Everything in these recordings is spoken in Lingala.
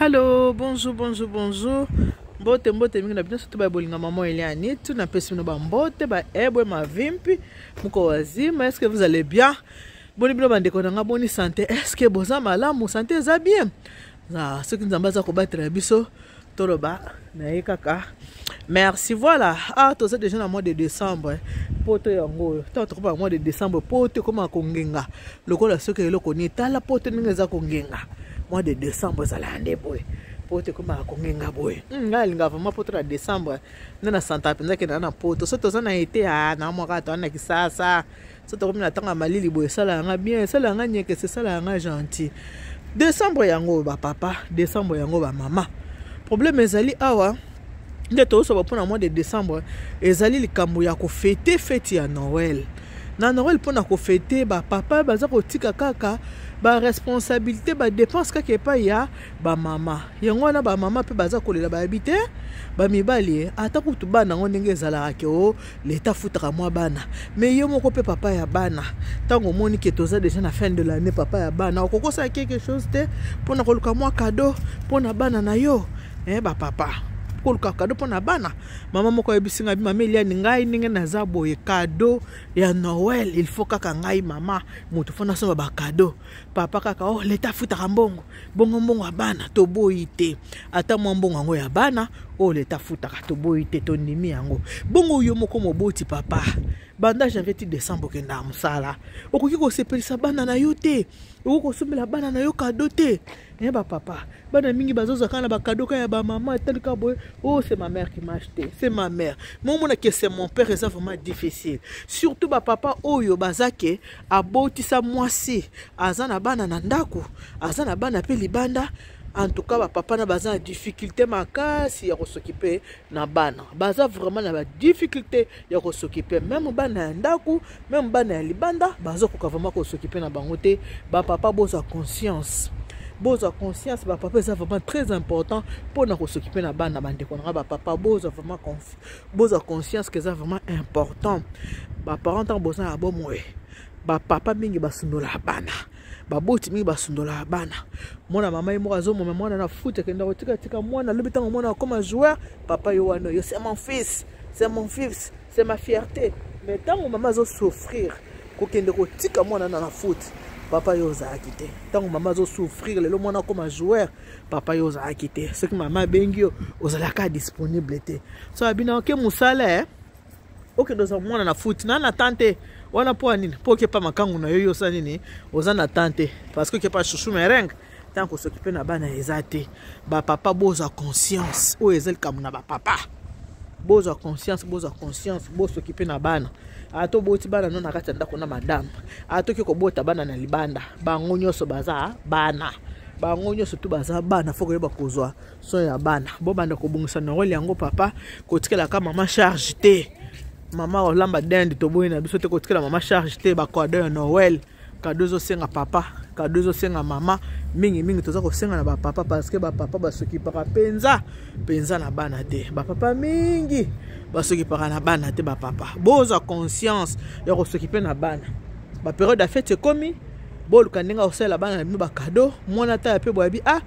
Hello, bonjour, bonjour, bonjour. Mbote mbote mingi na bino surtout ba bolinga maman Eliane tu na pesi bino ba mbote ba ebwe mavimpi muko wazima, est-ce que vous allez bien? Boni bino bandeko na nga, boni santé, est-ce que boza malamu? Santé eza bien? Ah, soki Nzambe aza kobatela biso toloba na ye kaka merci. Voilà, ah toza déjà na mois de décembre, poto yango oyo ntango tokoma mois de décembre, poto ekoma kongenga lokola soki eloko nini. Tala poto ndenge eza kongenga, mois de décembre ezalaka nde boye, poto ekomaka kongenga boye. Ngai alingaka vraiment poto na décembre nde na santa mpenza kenda na poto. So toza na ete na mwaka toza na Kisasa, so tokomi na ntango ya malili boye, esala yanga bien, esala yanga nyekese, esala yanga gentil. Décembre yango bapapa, décembre yango bamama. Problème ezali awa nde tozosoba mpona mois de décembre, ezali likambo ya kofêter fête ya Noël. Na Noël, mpona kofêter, bapapa baza kotika kaka baresponsabilité, badépense kaka epai ya bamama. Yango wana bamama mpe baza kolela, bayebi te bamibali ata kutu bana yango ndenge ezalaka ke o leta afutaka mwa bana. Mais yo moko mpe papa ya bana, ntango omoni ke toza déjà na fin de l'année, papa ya bana, okokosala quelque chose te mpona koluka mwa cadeau mpona bana na yo? Bapapa, koluka cadeau mpona bana. Mama moko ayebisi ngai: "Mama Eliani, ngai ndenge naza boye, cadeau ya Noël, il faut kaka ngai mama moto faut nasomba bacadeau. Papa kaka oh, leta afutaka mbongo." Bongo mbongo ya bana, toboyi te, ata mwa mbongo yango ya bana oyo leta afutaka, toboyi te, tondimi yango. Bongo yo moko moboti, papa, banda janvier ti décembre okendaka mosala, okoki kosepelisa bana na yo te? Okoki kosombela bana na yo cadeau te? Bapapa, bana mingi bazozwa kaka na bacadeau kaka ya bamama. Etali kaka boye: "Oh, c'est ma mère qui m'a acheté, c'est ma mère." Momona ke "c'est mon père", eza vraiment difficile, surtout bapapa oyo baza ke abotisa mwasi, aza na bana na ndako, aza na bana mpe libanda. En tout cas, bapapa na baza na difficulté makasi ya kos'occuper na bana. Baza vraiment na badifficulté ya kos'occuper même bana ya ndako, même bana ya libanda, bazokoka vraiment kos'occuper na bango te. Bapapa, bozwa conscience, bozwa conscience, bapapa. Eza vraiment très important mpona kos'occuper na bana. Bandeko nanga bapapa, bozwa vraiment, bozwa conscience ke eza vraiment important. Baparent, ntango boza na bomoi, bapapa mingi basundola bana, baboti mingi basundola bana. Mwana mama ye moko azomoma mwana na foot, akenda kotikatika mwana. Alobi ntango mwana akoma joueur, papa yo wana yo: "C'est mon fils, c'est mon fils, c'est ma fierté." Mais ntango mama azosouffrir kokende kotika mwana na foot, papa yo ozalaki te. Ntango mama azosouffrir lelo mwana akoma joueur, papa yo ozalaki te. Soki mama abengi yo, ozalaka disponible te. So abina oke mosala, okende ozwa mwana na foot na tan te wana. Mpo ya nini? Mpo okepa makangu na yo, yo osala nini? Oza na tan te parce que okepa chouchou merengue. Ntango kos'occuper na bana eza te. Bapapa, bozwa conscience. Oyo eza likambo na bapapa. Bozwa conscience, bozwa conscience, bos'occuper na bana. Ata oboti bana no na kati ya ndako na madame, ata oki kobota bana na libanda, bango nyonso baza bana, bango nyonso tu baza bana. Faut koyeba kozwa soin ya bana. Bobanda kobongisa Noël yango, papa, kotikelaka mama charge te. Mama olamba dinde, toboyi na biso te. Kotikela mama charge te bacadeau ya Noël. Cadeau ezosenga papa, cadeau ezosenga mama. Mingimingi toza kosenga na bapapa parce que bapapa bas'occupaka mpenza mpenza na bana te. Bapapa mingi bas'occupaka na bana te. Bapapa, bozwa conscience ya kos'occuper na bana. Bapériode ya fête ekomi, boluka ndenge akosalela bana na bino bacadeau. Mwana taya mpe boyebi: "Ah,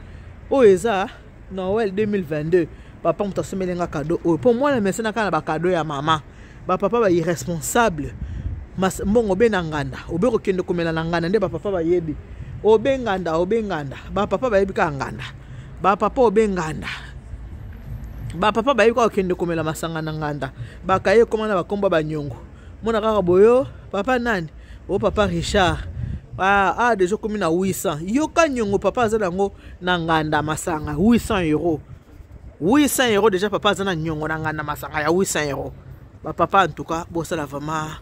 oyo eza Noël 2022, papa moto asomeli nga cadeau oyo." Mpo mwana mesana kaka na bacadeau ya mama. Bapapa bairresponsable, mbongo obe na nganda, obe kokende komela na nganda nde bapapa bayebi. Obe nganda, obe nganda, bapapa bayebi kaka nganda. Bapapa obe nganda, bapapa bayebi kaka kokende komela masanga na nganda. Bakaye ekóma na bakombo banyongo. Mona kaka boyo: "Papa nani o?" "Papa Richard." Ah, déjà okomi na 800. Yoka nyongo papa aza nango na nganda masanga, 800 euro, 800 euro. Déjà papa aza na nyongo na nganda masanga ya 800 euro. Bapapa, en tout cas, bosala vraiment,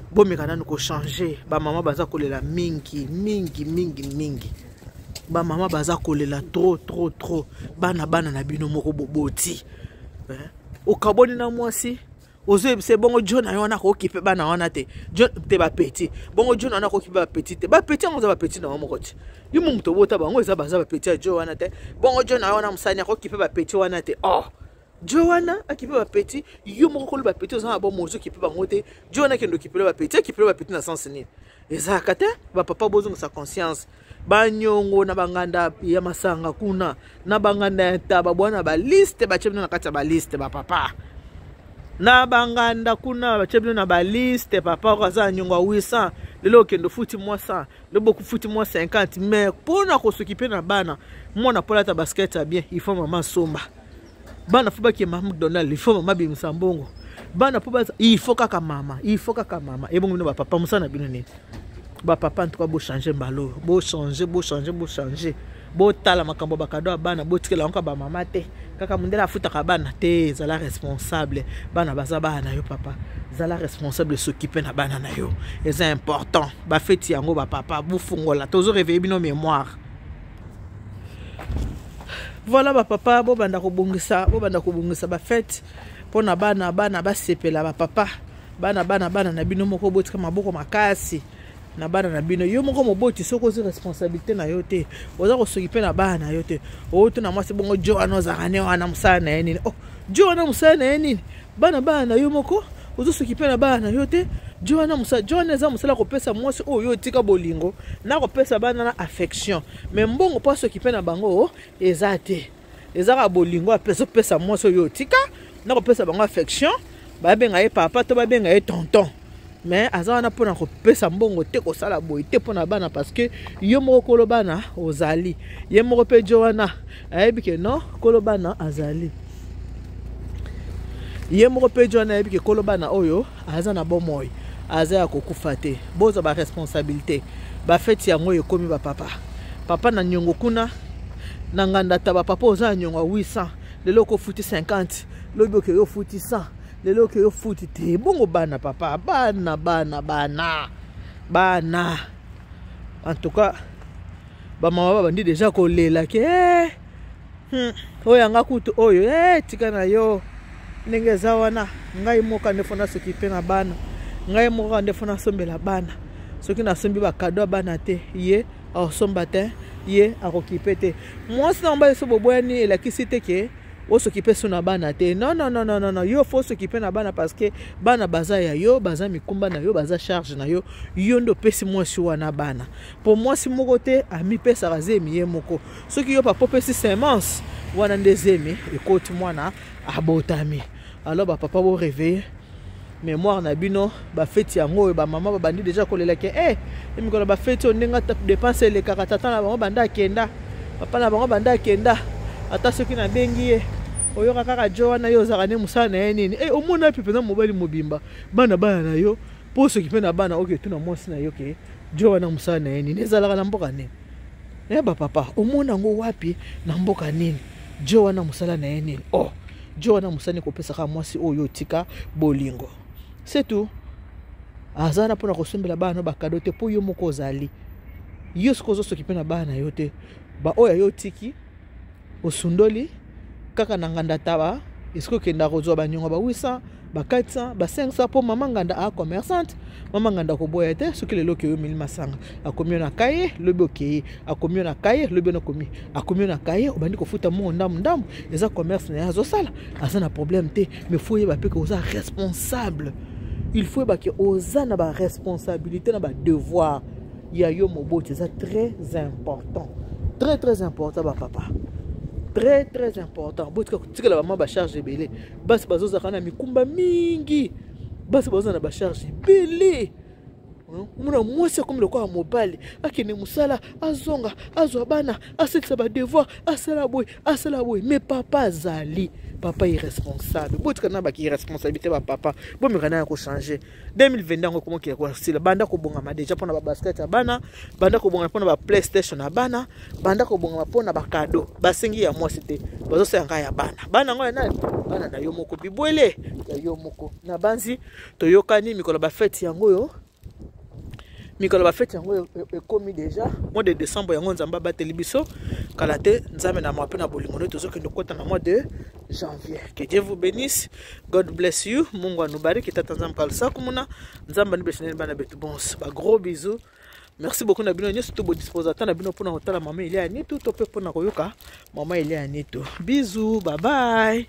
bomeka nanu kochanger. Bamama baza kolela mingi mingi mingi mingi. Bamama baza kolela trop trop trop. Bana, bana na bino moko boboti, eh? Okaboni na mwasi, ozoyebisa bongo jo na yo wana akokipe bana wana te, jo te bapetits. Bongo jo na wana akokipe bapetits te? Bapetits yango eza bapetits na yo moko te. Yo mo moto obota bango, eza baza bapetits ya jo wana te. Bongo jo na yo wana mosani akokipe bapetits wana te? Oh, jo wana akipe bapetits, yo moko kolo bapetits oza na bomo, ozokipe bango te. Jo wana akende okipele bapetits, akipele bapetits na sens nini? Ezalaka te. Bapapa, bozongisa conscience. Banyongo na banganda ya masanga kuna na banganda ya ntaba bwana baliste batie bino na kati ya baliste bapapa na banganda kuna batie bino na baliste papa oko aza na nyongo ya 800 lelo okende ofuti mwa 100 lelo bokufuti mwa 50 mais mpo na kosokipe na bana mwana mpo alata basket ya bien il faut mama asomba bana fo bakema mcdonald il faut mama abimisa mbongo bana mpo baza il faut kaka mama il faut kaka mama ebongo bino bapapa mosala na bino nini bapapa en tout cas bochange mbala oyo bochange bochange bochange botala makambo bakado ya bana botikela yango kaka bamama te kaka mondele afutaka bana te zala responsable bana baza bana na yo papa zala responsable s'occupe na bana na yo eza important bafeti yango bapapa bofungola tozo réveille bino mémoire voilà bapapa bobanda kobongisa bobanda kobongisa bafete mpo na bana bana basepela bapapa bana bana bana na bino moko botika maboko makasi na bana na bino yo moko moboti soki ozwi responsabilité na yo te oza kosokipe na bana na yo te otuna mwasi bongo jo wana ozalaka ne wana mosala na ye nini oh jo wana mosala na ye nini bana bana na yo moko ozosokipe na bana na yo te jo wana mosala jo wana eza mosala kopesa mwasi oyo yo otika bolingo na kopesa bana na affection me mbongo mpo asokipe na bango eza te eza kaka bolingo apesa mwasi oyo otika na kopesa bango affection babenga ye papa to babenga ye tonton mais aza wana mpona kopesa mbongo te kosala boye te mpona bana parce que yo moko kolo bana ozali ye moko mpe jo wana ayebi ke non kolo bana azali ye moko mpe jo wana ayebi ke kolo bana oyo aza na bomoi aza ya kokufa te bozwa baresponsabilité bafeti yango ekomi bapapa papa na niongo kuna na nganda taba papa oza na niongo ya 800 lelo okofuti 50 lobi okeyi ofuti 100 lelo okeyi ofuti te bongo bana papa bana bana bana bana en tout cas bamama babandi deja kolela ke eh, oyo yanga kutu oyo eh, tika na yo ndenge eza wana ngai moka nde fo nasokipe na bana ngai moko nde fo nasombela bana soki nasombi bakado ya bana te ye akosomba te ye akokipe te mwasi na mobali so boboyani elakisi te ke osokipe so na bana te non non non non non yo fo osokipe na bana parce que bana baza ya yo baza mikumba na yo baza charge na yo yo nde opesi mwasi wana bana mpo mwasi moko te amipesaka zemi ye moko soki yo papa opesi semence wana nde zemi ekoti mwana abotami alors bapapa bo réveille mémoire na bino bafeti yango oyo bamama babandi deja kolela ke e eh, mikolo bafeti oyo ndenge dépense elekaka tata na bango banda akenda papa na bango banda akenda ata soki nabengi ye oyoka kaka jo wana yo ozalaka nde mosala na ye nini e omona mpe mpenza mobali mobimba bana bana na yo mpo soki mpe na bana oke tuna mwasi na yo ke jo wana mosala na ye nini ezalaka na mboka nini e bapapa omona yango wapi na mboka nini jo wana mosala na ye nini oh jo wana mosala nini kopesaka mwasi oyo otika bolingo c'est tout aza wana mpona kosombela bana no bakado te mpo yo moko ozali yo soki ozosoki mpe na bana na yo te baoyo yo otiki osundoli kaka na nganda taba esika okenda kozwa banyongo ba 800 ba 400 ba 500 mpo mama nganda a commerçante mama nganda akoboya te soki lelo okei omeli masanga akomi yo na kaye lobi okei akomi yo na kaye lobi ona komi akomi yo na kaye obandi kofuta mongo ndambu ndambu eza commerce na ye azosala aza na problème te mais faut oyeba mpe ke oza responsable il faut oyeba ke oza na baresponsabilité na badevoir ya yo moboti eza très important très très important bapapa très très important botika kotikela bama bacharge ebele basi bazozalaka na mikumba mingi basi bazozala na bacharge ebele omona mwasi akomi lokola mobali akende mosala azonga azwa bana asilisa badevoir asala boye asala boye mais papa azali papa irresponsable botika na baki irresponsabilité bapapa bomeka na ya kochange 2022 yango ekomoki kosila banda kobongama deja mpona babasket ya bana banda kobongama mpona baplaystation ya bana banda kobongama mpona bakado basengi ya mwasi te bazosala ngai ya bana bana yango ya nani bana na yo moko bibwele ya yo moko na banzi toyokani mikolo bafeti yango oyo mikolo bafeti yango ekomi deja mois de décembre yango nzambe abateli biso kala te nzambe na mwa mpe na bolingo nde tozokende kokota na mois de janvier que dieu vous bénisse god bless you mungu anubariki tata nzambe kalusaku muna nzambe anibeshineni bana betu bonso ba gros bisous merci beaucoup na bino nyonso to bodispose ata na bino mpona kotala mama elia ya nitu to mpe mpona koyoka mama elia ya nitu bisous bye bye.